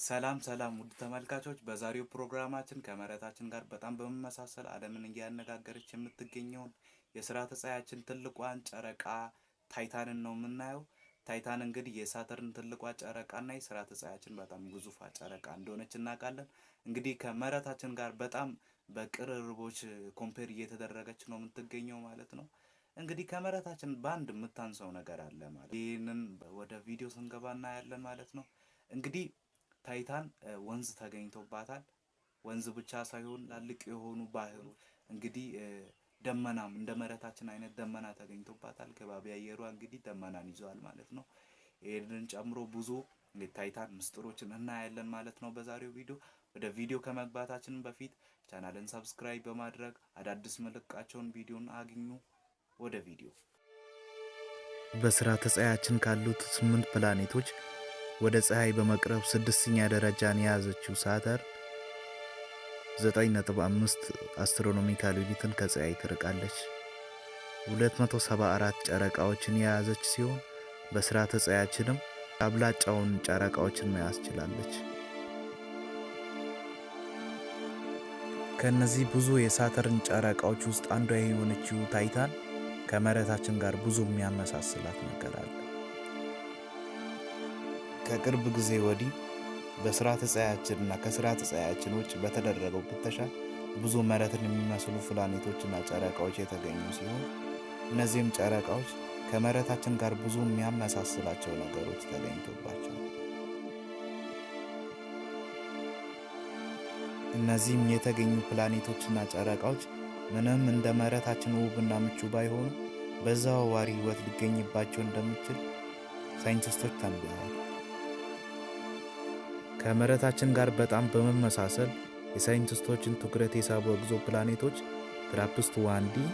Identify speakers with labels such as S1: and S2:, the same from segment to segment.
S1: ሰላም ሰላም ውድ ተመልካቾች፣ በዛሬው ፕሮግራማችን ከመሬታችን ጋር በጣም በመመሳሰል ዓለምን እያነጋገረች የምትገኘውን የስርዓተ ፀሐያችን ትልቋን ጨረቃ ታይታንን ነው የምናየው። ታይታን እንግዲህ የሳተርን ትልቋ ጨረቃና የስርዓተ ፀሐያችን በጣም ግዙፏ ጨረቃ እንደሆነች እናውቃለን። እንግዲህ ከመሬታችን ጋር በጣም በቅርርቦች compare እየተደረገች ነው የምትገኘው ማለት ነው። እንግዲህ ከመሬታችን በአንድ የምታንሰው ነገር አለ ማለት፣ ይህንን ወደ ቪዲዮ ስንገባ እናያለን ማለት ነው። እንግዲህ ታይታን ወንዝ ተገኝቶባታል። ወንዝ ብቻ ሳይሆን ትላልቅ የሆኑ ባህሮች፣ እንግዲህ ደመናም እንደ መሬታችን አይነት ደመና ተገኝቶባታል። ከባቢ አየሯ እንግዲህ ደመናን ይዘዋል ማለት ነው። ይህንን ጨምሮ ብዙ የታይታን ምስጢሮችን እናያለን ማለት ነው በዛሬው ቪዲዮ። ወደ ቪዲዮ ከመግባታችን በፊት ቻናልን subscribe በማድረግ አዳዲስ ምለቃቸውን ቪዲዮን አግኙ። ወደ ቪዲዮ።
S2: በስርዓተ ፀሐያችን ካሉት ስምንት ፕላኔቶች ወደ ፀሐይ በመቅረብ ስድስተኛ ደረጃን የያዘችው ሳተርን 9.5 astronomical unit ን ከፀሐይ ትርቃለች። 274 ጨረቃዎችን የያዘች ሲሆን በስርዓተ ፀሐያችንም አብላጫውን ጨረቃዎችን መያዝ ችላለች። ከእነዚህ ብዙ የሳተርን ጨረቃዎች ውስጥ አንዷ የሆነችው ታይታን ከመሬታችን ጋር ብዙ የሚያመሳስላት ነገር አለ። ከቅርብ ጊዜ ወዲህ በስርዓተ ፀሐያችንና ከስርዓተ ፀሐያችን ውጭ በተደረገው ፍተሻ ብዙ መሬትን የሚመስሉ ፕላኔቶችና ጨረቃዎች የተገኙ ሲሆን እነዚህም ጨረቃዎች ከመሬታችን ጋር ብዙ የሚያመሳስላቸው ነገሮች ተገኝቶባቸዋል። እነዚህም የተገኙ ፕላኔቶችና ጨረቃዎች ምንም እንደ መሬታችን ውብና ምቹ ባይሆኑ በተዘዋዋሪ ሕይወት ሊገኝባቸው እንደሚችል ሳይንቲስቶች ተንብየዋል። ከመሬታችን ጋር በጣም በመመሳሰል የሳይንቲስቶችን ትኩረት የሳቡ exoplanet ኦች ትራፒስት 1 ዲ፣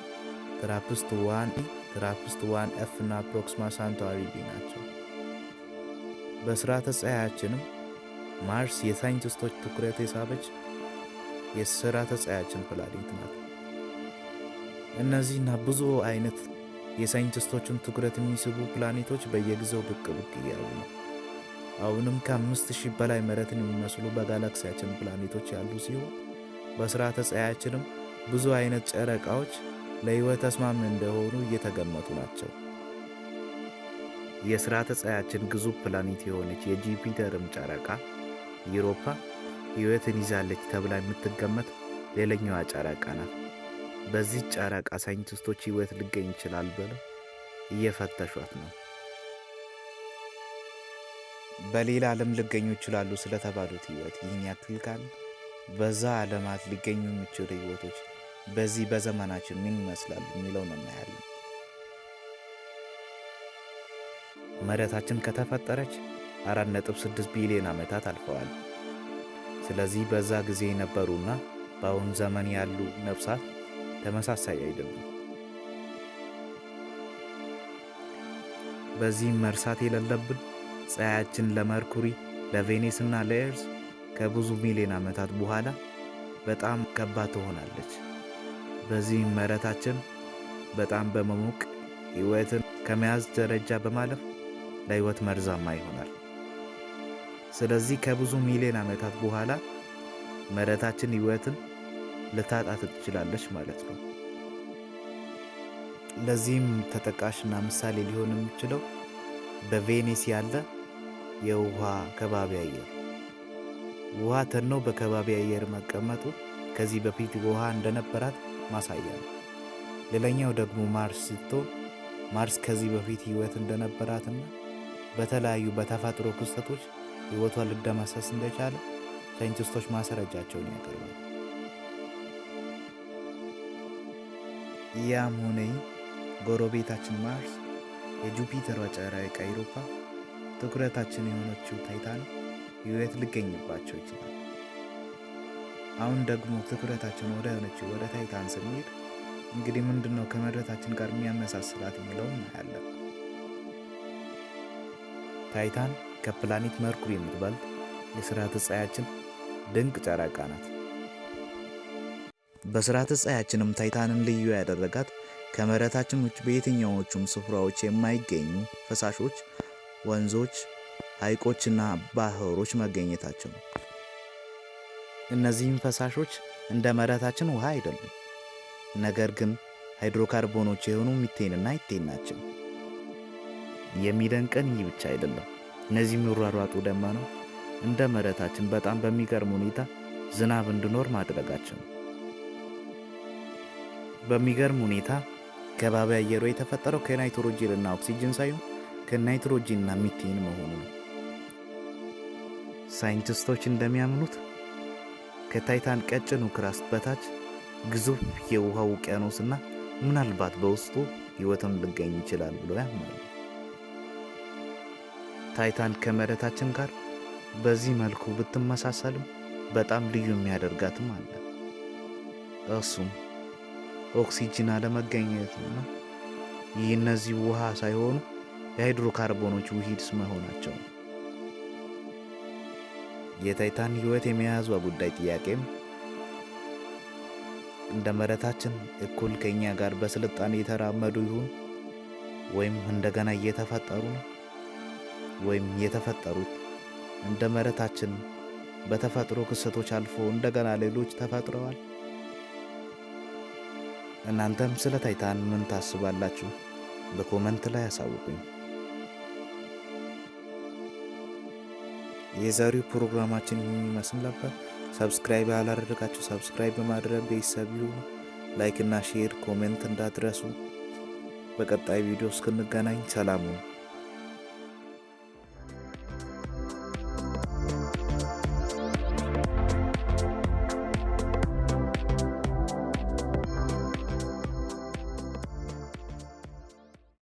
S2: ትራፒስት 1 ኢ፣ ትራፒስት 1 ኤፍ እና ፕሮክሲማ ሳንታውሪ ቢ ናቸው። በስርዓተ ፀሐያችንም ማርስ የሳይንቲስቶች ትኩረት የሳበች የስርዓተ ፀሐያችን ፕላኔት ናት። እነዚህና ብዙ አይነት የሳይንቲስቶችን ትኩረት የሚስቡ ፕላኔቶች በየጊዜው ብቅ ብቅ እያሉ ነው። አሁንም ከ5000 በላይ መሬትን የሚመስሉ በጋላክሲያችን ፕላኔቶች ያሉ ሲሆን በስርዓተ ፀሐያችንም ብዙ አይነት ጨረቃዎች ለሕይወት ተስማሚ እንደሆኑ እየተገመቱ ናቸው። የስርዓተ ፀሐያችን ግዙፍ ፕላኔት የሆነች የጁፒተርም ጨረቃ ዩሮፓ ሕይወትን ይዛለች ተብላ የምትገመት ሌላኛዋ ጨረቃ ናት። በዚህ ጨረቃ ሳይንቲስቶች ሕይወት ሊገኝ ይችላል ብለው እየፈተሿት ነው። በሌላ ዓለም ሊገኙ ይችላሉ ስለተባሉት ሕይወት ይህን ያክል ካልን በዛ ዓለማት ሊገኙ የሚችሉ ሕይወቶች በዚህ በዘመናችን ምን ይመስላሉ የሚለውን እናያለን። መሬታችን ከተፈጠረች 4.6 ቢሊዮን ዓመታት አልፈዋል። ስለዚህ በዛ ጊዜ የነበሩና በአሁን ዘመን ያሉ ነፍሳት ተመሳሳይ አይደሉም። በዚህም መርሳት የሌለብን ፀሐያችን ለመርኩሪ፣ ለቬኔስ እና ለ Earth ከብዙ ሚሊዮን ዓመታት በኋላ በጣም ከባድ ትሆናለች። በዚህም መሬታችን በጣም በመሞቅ ሕይወትን ከመያዝ ደረጃ በማለፍ ለሕይወት መርዛማ ይሆናል። ስለዚህ ከብዙ ሚሊዮን ዓመታት በኋላ መሬታችን ሕይወትን ልታጣ ትችላለች ማለት ነው። ለዚህም ተጠቃሽና ምሳሌ ሊሆን የሚችለው በቬኔስ ያለ የውሃ ከባቢ አየር፣ ውሃ ተኖ በከባቢ አየር መቀመጡ ከዚህ በፊት ውሃ እንደነበራት ማሳያ ነው። ሌላኛው ደግሞ ማርስ ስትሆን ማርስ ከዚህ በፊት ሕይወት እንደነበራትና በተለያዩ በተፈጥሮ ክስተቶች ሕይወቷ ሊደመሰስ እንደቻለ ሳይንቲስቶች ማስረጃቸውን ያቀርባሉ። ያም ሆነ ይህ ጎረቤታችን ማርስ፣ የጁፒተሯ ጨረቃ ዩሮፓ፣ ትኩረታችን የሆነችው ታይታን ሕይወት ሊገኝባቸው ይችላል። አሁን ደግሞ ትኩረታችን ወደ ሆነችው ወደ ታይታን ስንሄድ እንግዲህ ምንድነው ከመሬታችን ጋር የሚያመሳስላት የሚለውን እናያለን። ታይታን ከፕላኔት መርኩሪ የምትበልጥ የስርዓተ ፀሐያችን ድንቅ ጨረቃ ናት። በስርዓተ ፀሐያችንም ታይታንን ልዩ ያደረጋት ከመሬታችን ውጭ በየትኛዎቹም ስፍራዎች የማይገኙ ፈሳሾች፣ ወንዞች፣ ሐይቆችና ባህሮች መገኘታቸው ነው። እነዚህም ፈሳሾች እንደ መሬታችን ውሃ አይደሉም፣ ነገር ግን ሃይድሮካርቦኖች የሆኑ ሚቴንና ኢቴን ናቸው። የሚደንቀን ይህ ብቻ አይደለም። እነዚህ የሚሯሯጡ ደመናዎች እንደ መሬታችን በጣም በሚገርም ሁኔታ ዝናብ እንዲኖር ማድረጋቸው ነው። በሚገርም ሁኔታ ከባቢ አየሩ የተፈጠረው ከናይትሮጂንና ኦክሲጅን ሳይሆን ከናይትሮጂንና ሚቴን መሆኑ ነው። ሳይንቲስቶች እንደሚያምኑት ከታይታን ቀጭኑ crust በታች ግዙፍ የውሃ ውቅያኖስና ምናልባት በውስጡ ሕይወትም ሊገኝ ይችላል ብሎ ያምናሉ። ታይታን ከመሬታችን ጋር በዚህ መልኩ ብትመሳሰልም በጣም ልዩ የሚያደርጋትም አለ። እሱም ኦክሲጅን አለመገኘቱና ይህ እነዚህ ውሃ ሳይሆኑ የሃይድሮካርቦኖች ውሂድ መሆናቸው ነው። የታይታን ሕይወት የመያዟ ጉዳይ ጥያቄም እንደ መሬታችን እኩል ከኛ ጋር በስልጣኔ የተራመዱ ይሁን ወይም እንደገና እየተፈጠሩ ነው ወይም የተፈጠሩት እንደ መሬታችን በተፈጥሮ ክስተቶች አልፎ እንደገና ሌሎች ተፈጥረዋል። እናንተም ስለ ታይታን ምን ታስባላችሁ? በ comment ላይ አሳውቁኝ። የዛሬው ፕሮግራማችን ይህን ይመስል ነበር። Subscribe ያላደረጋችሁ subscribe በማድረግ ቤተሰብ ይሁኑ። Like እና share፣ comment እንዳትረሱ። በቀጣይ ቪዲዮ እስክንገናኝ ሰላም ሁኑ።